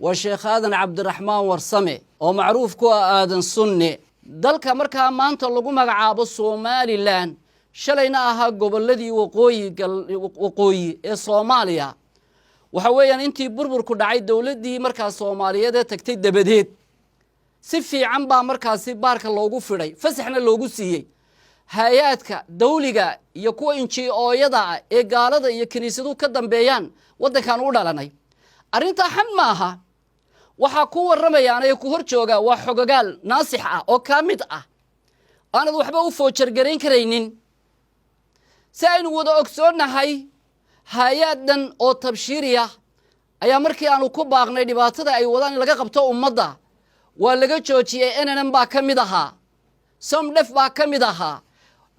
Waa Sheekh Aadan Cabdiraxmaan Warsame oo macruuf ku ah Aadan Sunne. Dalka markaa maanta lagu magacaabo Somalilan, shalayna ahaa gobolladii waqooyi ee Soomaaliya, waxa weeyaan intii burburku dhacay, dowladdii markaa Soomaaliyeed ee tagtay dabadeed, si fiican baa markaasi baarka loogu fidhay, fasaxna loogu siiyey hay-aadka dawliga iyo kuwa NGO-yada ah ee gaalada iyo kiniisaduhu ka dambeeyaan waddankan u dhalanay. Arrintaa xan ma aha. Waxaa ku warramayaan ee ku hor jooga waa xogogaal naasix ah oo kaa mid ah, aanad waxba u foojargarayn karaynin. Si aynu wada ogsoonnahay, hay-aad dhan oo tabshiiriya ayaa markii aanu ku baaqnay dhibaatada ay wadaan in laga qabto ummadda, waa laga joojiyey. NNM baa ka mid ahaa, SomDef baa ka mid ahaa.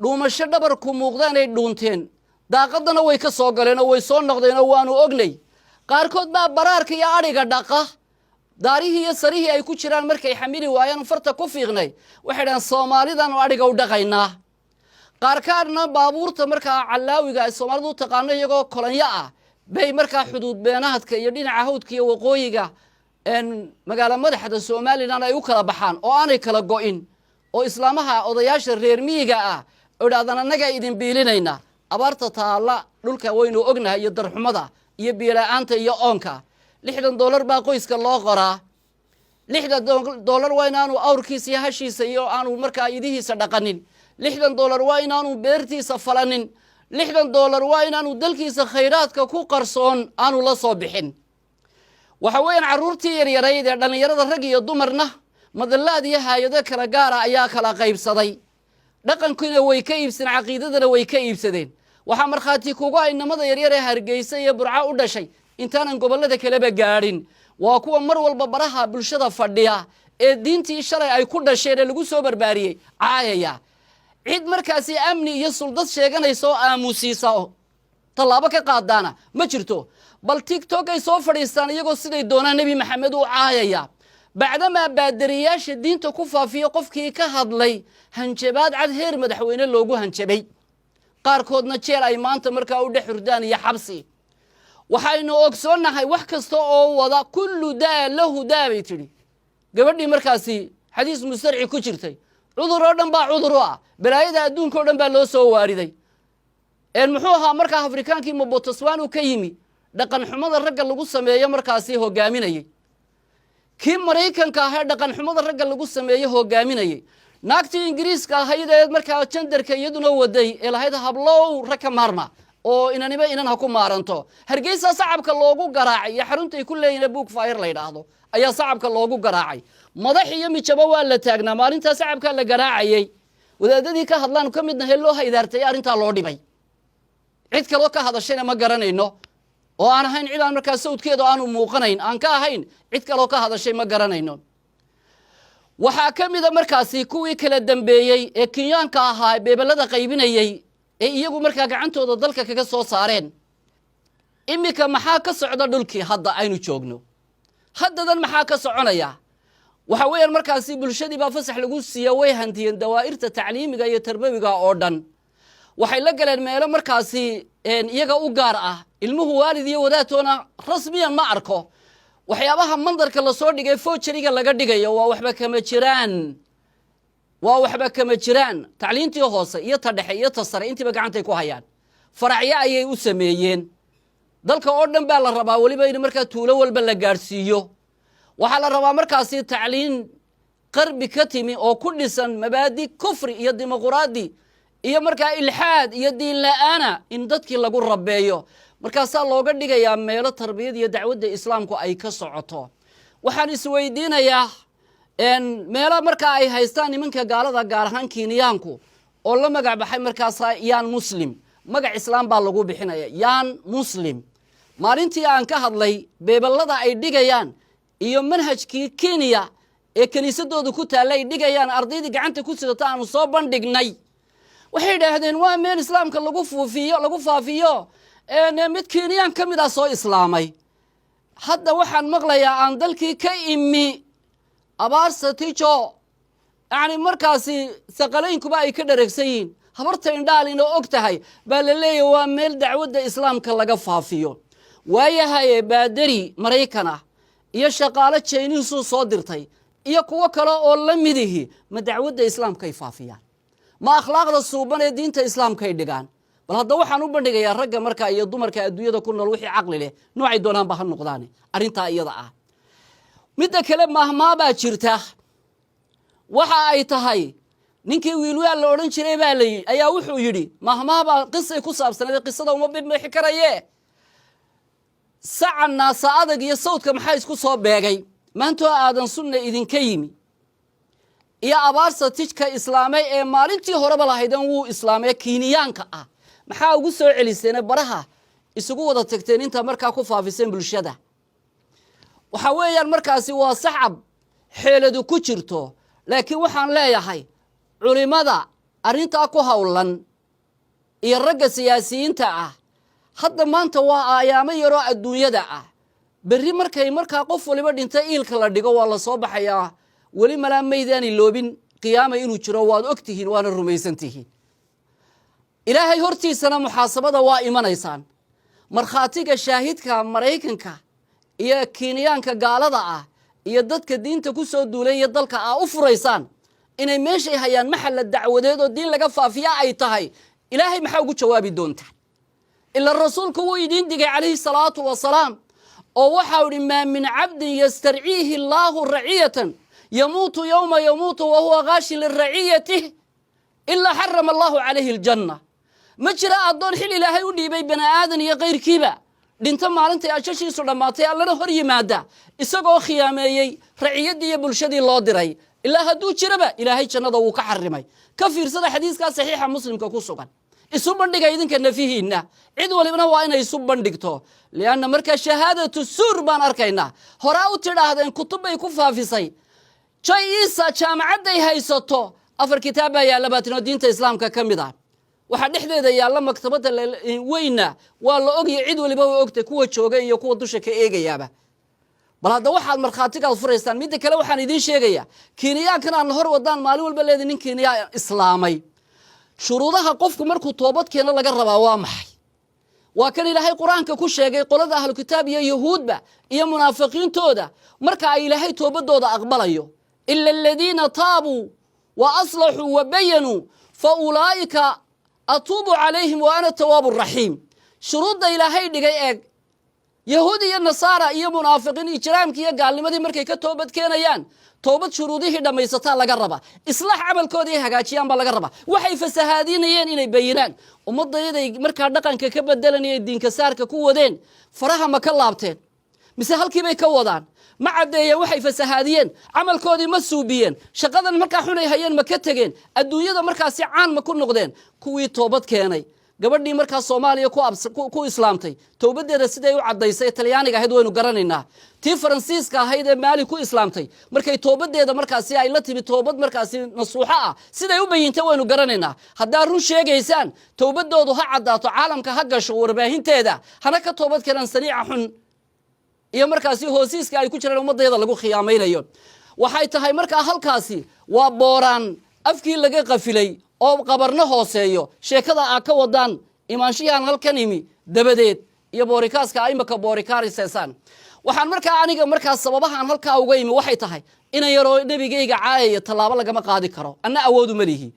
Dhuumasho dhabarku muuqdaanay dhuunteen, daaqadana way ka soo galeen oo way soo noqdeen oo waanu ognay. Qaarkood baa baraarka iyo adhiga dhaqa, daarihii iyo sarihii ay ku jiraan markay xamili waayaan, farta ku fiiqnay, waxay dhahaan: "Soomaalidaanu adhiga u dhaqaynaa." Qaarkaarna baabuurta markaa calaawiga ay Soomaalidu u taqaano, iyagoo kolonyo ah bay markaa xuduud beenaadka iyo dhinaca hawdka iyo waqooyiga magaalo madaxda Somalilan ay u kala baxaan oo aanay kala go'in, oo islaamaha odayaasha reer miyiga ah oo idhahdaan: "Annagaa idin biilinayna." Abaarta taalla dhulka waynu ognahay, iyo darxumada iyo biyola-aanta iyo oonka. $60 baa qoyska loo qoraa. $60 waa inaanu awrkiisa iyo hashiisa iyo aanu markaa idihiisa dhaqanin. $60 waa inaanu beertiisa falanin. $60 waa inaanu dalkiisa khayraadka ku qarsoon aanu la soo bixin. Waxa weeyaan carruurtii yaryarayd ee dhallinyarada, rag iyo dumarna, madallaad iyo hay-ado kala gaara ayaa kala qaybsaday. Dhaqankiina way ka iibsadeen, caqiidadana way ka iibsadeen. Waxaa markhaati kugu ay inamada yaryar ee Hargeysa iyo Burco u dhashay, intaanan gobollada kaleba gaadhin, waa kuwa mar walba baraha bulshada fadhiya ee diintii shalay ay ku dhasheen ee lagu soo barbaariyey caayaya. Cid markaasi amni iyo suldad sheeganaysa oo aamusiisa oo tallaabo ka qaadaana ma jirto. Bal TikTok ay soo fadhiistaan iyagoo siday doonaan Nebi Maxamed u caayaya, bacdamaa baadariyaasha diinta ku faafiya qofkii ka hadlay hanjabaad cad heer madaxweyne loogu hanjabay, qaarkoodna jeel ay maanta markaa u dhex hurdaan iyo xabsi. Waxaynu ogsoonnahay wax kasta oo wada "kullu daa lahu daa" bay tidhi gabadhii markaasi xadiis mustarci ku jirtay. Cudur oo dhan baa cudur u ah, balaayada adduunka o dhan baa loo soo waariday. Muxuu ahaa markaa Afrikaankii Mobotoswanu ka yimi, dhaqan xumada ragga lagu sameeyo markaasi hogaaminayey, kii Maraykanka ahee dhaqan xumada ragga lagu sameeyo hogaaminayey, naagtii Ingiriiska ahayd ee markaa gender-ka iyaduna waday ee lahayd: "Hablow, rag ka maarma oo inaniba inan ha ku maaranto." Hargeysa sacabka loogu garaacay iyo xaruntay ku leeyihin Book Fair la yidhaahdo ayaa sacabka loogu garaacay. Madax iyo mijabo waa la taagnaa maalintaa sacabkaa la garaacayey. Wadaadadii ka hadlaan ka midnahay loo haydaartay, arrintaa loo dhibay. Cid kaloo ka hadashayna ma garanayno oo aan ahayn cid aan markaa sawdkeedu aanu muuqanayn aan ka ahayn. Cid kaloo ka hadashay ma garanayno. Waxaa ka mida markaasi kuwii kala dambeeyey ee Kenyaanka ahaa, beebelada qaybinayey ee iyagu markaa gacantooda dalka kaga soo saareen. Iminka maxaa ka socda dhulkii hadda aynu joogno? Haddadan maxaa ka soconaya? Waxa weeyaan markaasi bulshadii baa fasax lagu siiya, way hantiyeen dawaa'irta tacliimiga iyo tarbawiga oo dhan. Waxay la galeen meelo markaasi iyaga u gaar ah. Ilmuhu waalid iyo wadaadtoona rasmiyan ma arko. Waxyaabaha mandarka lasoo dhigay, forgery-ga laga dhigayo, waa waxba kama jiraan, waa waxba kama jiraan. Tacliintii hoose iyo ta dhexe iyo ta sare intiiba gacantay ku hayaan, faracyo ayay u sameeyeen. Dalka oo dhan baa la rabaa weliba in markaa tuulo walba la gaadhsiiyo. Waxaa la rabaa markaasi tacliin qarbi ka timi oo ku dhisan mabaadi kufri iyo dimuquraadi iyo markaa ilxaad iyo diin la-aana in dadkii lagu rabeeyo. Markaasaa looga dhigayaa meelo tarbiyad iyo dacwadda Islaamku ay ka socoto. Waxaan isweydiinayaa, meelo markaa ay haystaan nimanka gaalada, gaar ahaan Kiiniyaanku, oo la magac baxay markaasa Young Muslim, magac Islaam baa lagu bixinaya, Young Muslim. Maalintii aan ka hadlay beebelada ay dhigayaan iyo manhajkii Kenya ee kiniisadooda ku taalla ay dhigayaan, ardaydii gacanta ku sidata aanu soo bandhignay, waxay idhaahdeen: "Waa meel Islaamka lagu fuufiyo, lagu faafiyo." Mid Kenyaan ka mid ah soo islaamay. Hadda waxaan maqlayaa aan dalkii ka imi abaarsatijo, yacni markaasi saqalaynkuba ay ka dhareegsan yihiin, habarta indhaalina og tahay baa la leeyahy waa meel dacwadda Islaamka laga faafiyo. Waayahaye, baadari Maraykan ah Iyo shaqaalo Jayniisuu soo dirtay iyo kuwo kale oo la midihi, ma dacwadda islaamkay faafiyaan? Ma akhlaaqda suuban ee diinta islaamkay dhigaan? Bal hadda waxaan u bandhigayaa ragga markaa iyo dumarka adduunyada ku nool, wixii caqli leh, noocay doonaanba ha noqdaane, arrintaa iyada ah. Midda kale, mahmaabaa jirta. Waxa ay tahay, ninkii Wiilwaal la odhan jiray baa la ayaa wuxuu yidhi, mahmaabaa qisay ku saabsanayd, qisada uma bibixi karaye, saca naasa adag iyo sawdka maxaa isku soo beegay? Maantoo Aadan Sunna idinka yimi iyo Abaarsa tijka islaamay ee maalintii horeba lahayden wuu islaamee Kiiniyaanka ah, maxaa ugu soo celiseene baraha isugu wada tagteen intaa markaa ku faafiseen bulshada? Waxaa weeyaan markaasi waa sacab xeeladu ku jirto. Laakiin waxaan leeyahay culimada arrintaa ku howlan iyo ragga siyaasiyiinta ah, hadda maanta waa aayaamo yaroo adduunyada ah. Berri markay markaa qof waliba dhinta, iilka la dhigo, waa la soo baxayaa. Weli malaa maydaan iloobin qiyaama inuu jiro. Waad og tihiin, waana rumaysan tihiin. Ilaahay hortiisana muxaasabada waa imanaysaan. Markhaatiga shaahidka Maraykanka iyo Kiiniyaanka gaalada ah iyo dadka diinta ku soo duulay iyo dalka aa u furaysaan inay meeshay hayaan maxalla dacwadeed oo diin laga faafiya ay tahay, Ilaahay maxaa ugu jawaabi doontaa? Ila rasuulku wuu idiin digay calayhi salaatu wasalaam, oo waxau idhi: "Maa min cabdin yastarciihi allaahu raciyatan yamuutu yowma yamuutu wahuwa gaashin liraciyatih ilaa xarama allahu calayhi aljanna." Ma jira addoon xil Ilaahay u dhiibay, bani aadan iyo kayrkiiba, dhinto maalintay ajashiisu dhammaatay, Allana hor yimaada isagoo khiyaameeyey raciyaddii iyo bulshadii loo diray. Ilaa hadduu jiraba, Ilaahay jannada wuu ka xarimay. Ka fiirsada xadiiskaa saxiixa Muslimka ku sugan. Isu bandhiga idinka nafihiinna, cid walibna waa inay isu bandhigto, lianna markaa shahaadatu suur baan arkaynaa. Horaa u tidhaahdeen kutub bay ku faafisay Joy Isa. Jaamacadday haysato afar kitaab baa yaalla baatin oo diinta islaamka ka mid ah. Waxaa dhexdeeda yaalla maktabadda weyna, waa la ogya, cid waliba way ogtay, kuwa jooga iyo kuwa dusha ka eegayaaba. Bal hadda waxaad markhaatigaad furaysaan. Midda kale, waxaan idiin sheegayaa, Kiiniyaankan aan hor wadaan maalin walba leeda nin Kiiniyaa islaamay, shuruudaha qofku markuu toobad keeno laga rabaa waa maxay? Waa kan Ilaahay Qur-aanka ku sheegay qolada ahlukitaab iyo Yahuudba iyo munaafiqiintooda marka ay Ilaahay toobadooda aqbalayo: "Ila aladiina taabuu wa aslaxuu wa bayanuu fa ulaa'ika atuubu calayhim wa ana tawaabu raxiim." Shuruudda Ilaahay dhigay eeg. Yahuud iyo Nasaara iyo munaafiqiin ijraamkii iyo gaalnimadii markay ka toobad keenayaan, toobad shuruudihii dhammaysataa laga rabaa. Islaax camalkoodii ay hagaajiyaan baa laga rabaa. Waxay fasahaadinayeen inay bayinaan. Ummaddayaday markaa dhaqanka ka bedelanaya, diinka saarka ku wadeen, faraha ma ka laabteen mise halkiibay ka wadaan? Ma caddeeyeen waxay fasahaadiyeen? Camalkoodii ma suubiyeen? Shaqadan markaa xunay hayeen ma ka tegeen? Adduunyada markaasi caan ma ku noqdeen kuwii toobad keenay? Gabadhii markaa Soomaaliya ku islaamtay, towbaddeeda siday u caddaysay, Talyaaniga ahayd, waynu garanaynaa. Tii Faransiiska ahayd ee Maali ku islaamtay, markay toobaddeeda markaasi ay la timi toobad markaasi nasuuxo ah, siday u bayintay waynu garanaynaa. Haddaa run sheegaysaan, towbaddoodu ha caddaato, caalamka ha gasho warbaahinteeda, hana ka toobad keenaan saniica xun iyo markaasi hoosiiska ay ku jiraan ummadayada lagu khiyaamaynayo. Waxay tahay markaa halkaasi waa booraan afkii laga qafilay oo qabarno hooseeyo. Sheekada aa ka wadaan imaanshiyahan halkan imi dabadeed iyo boorikaaska imaka boorikaariseesaan. Waxaan markaa aniga markaa sababahaan halkaa uga imi waxay tahay, inan yaroo nebigayga caayaya tallaabo lagama qaadi karo, anna awoodu ma lihi.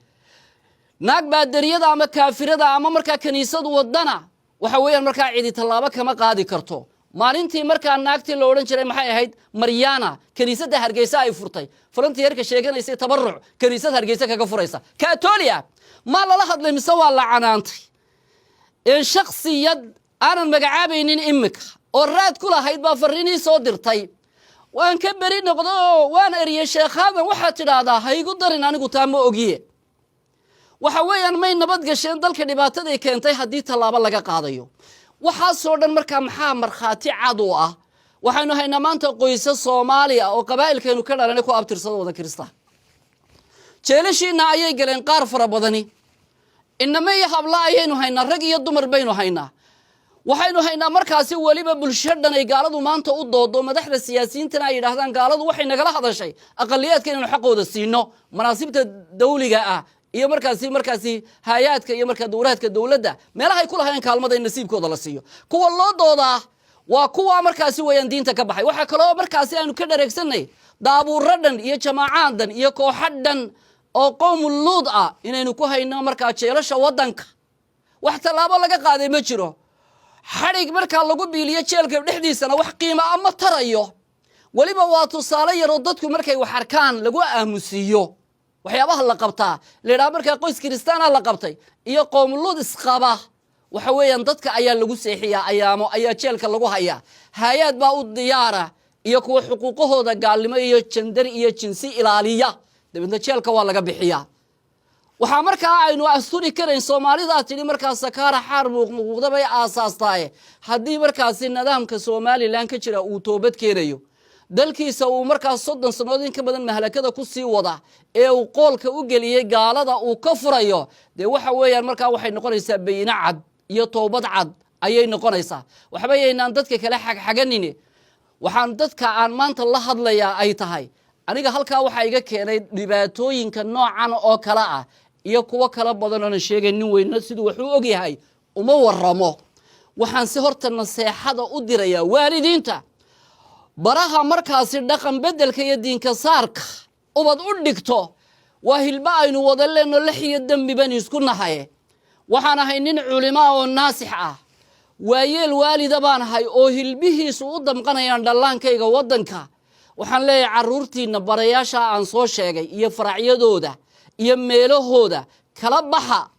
Naag baadariyada ama kaafirada ama markaa kiniisadu wadana, waxa weeyaan markaa cidi tallaabo kama qaadi karto. Maalintii markaa naagtii la odhan jiray, maxay ahayd, Maryana, kiniisadda Hargeysa ay furtay, volunteerka sheeganaysay, tabaruc kiniisad Hargeysa kaga furaysa, Katoliya, maa lala hadlay mise waa la canaantay? Shaksiyad aanan magacaabaynin imika oo raad ku lahayd baa fariinii soo dirtay. Waan ka beri noqdo oo waan eriyey. Sheekhaadan waxaad tidhaahdaa ha igu darin, anigu taa ma ogiye. Waxa weeyaan, may nabad gasheen dalka dhibaataday keentay haddii tallaabo laga qaadayo. Waxaasoo dhan markaa maxaa markhaati cad u ah? Waxaynu haynaa maanta qoysa Soomaaliya oo qabaa'ilkaynu ka dhalanay ku abtirsada wada Kirista. Jeelashiina ayay galeen qaar fara badani. Inama iyo habla ayaynu haynaa, rag iyo dumar baynu haynaa. Waxaynu haynaa markaasi weliba bulsho dhan ay gaaladu maanta u doodo, madaxda siyaasiyiintana ay yidhaahdaan gaaladu waxay nagala hadashay aqaliyaadka inaynu xaqooda siino, manaasibta dawliga ah iyo markaasi hay-aadka iyo markaa dowlaadka dowladda meelahay ku lahayn kaalmada in nasiibkooda la siiyo. Kuwa loo doodaa Waa kuwa markaasi weeyaan diinta ka baxay. Waxaa kaloo markaasi aanu ka dhareegsanay daabuuro dhan iyo jamaacaad dhan iyo kooxo dhan oo qowmu Luud ah inaynu ku hayno markaa jeelasha waddanka. Wax tallaabo laga qaaday ma jiro. Xadhig markaa lagu biiliyo jeelka dhexdiisana wax qiimo a ma tarayo. Weliba waa tusaale yaroo dadku markay wax arkaan lagu aamusiiyo. Waxyaabaha la qabtaa la yidhaha markaa qoys kiristaana la qabtay iyo qowmuluud isqaba, waxa weeyaan dadka ayaa lagu seexiyaa, ayaamo ayaa jeelka lagu hayaa. Hay-ad baa u diyaara iyo kuwa xuquuqahooda gaalnimo iyo gender iyo jinsi ilaaliya, dabeedna jeelka waa laga bixiyaa. Waxaa markaa aynu asturi karayn, Soomaalidaa tidhi markaa sakaara xaar muuqmuuqda bay aasaastaaye. Haddii markaasi nidaamka Somaliland ka jira uu toobad keenayo, dalkiisa uu markaas 30 sannadood in ka badan mahlakada ku sii wada ee uu qoolka u geliyey gaalada uu ka furayo, dee waxa weeyaan markaa waxay noqonaysaa bayino cad iyo toobad cad ayay noqonaysaa. Waxba yaynaan dadka kale xagxaganin. Waxaan dadka aan maanta la hadlayaa ay tahay, aniga halkaa waxaa iga keenay dhibaatooyinka noocan oo kale ah iyo kuwo kala badan oonan sheegay. Nin weyno siduu wax u ogyahay uma waramo. Waxaan si horta naseexada u dirayaa waalidiinta baraha markaasi dhaqan beddelka iyo diinka saarka ubad u dhigto. Waa hilba aynu wada leenno, lex iyo dembi baan isku nahay. Waxaan ahay nin culimaa oo naasix ah, waayeel waalida baan ahay oo hilbihiisu u damqanayaan dhallaankayga waddanka. Waxaan leeyahay, carruurtiinna barayaasha aan soo sheegay iyo faracyadooda iyo meelahooda kala baxa.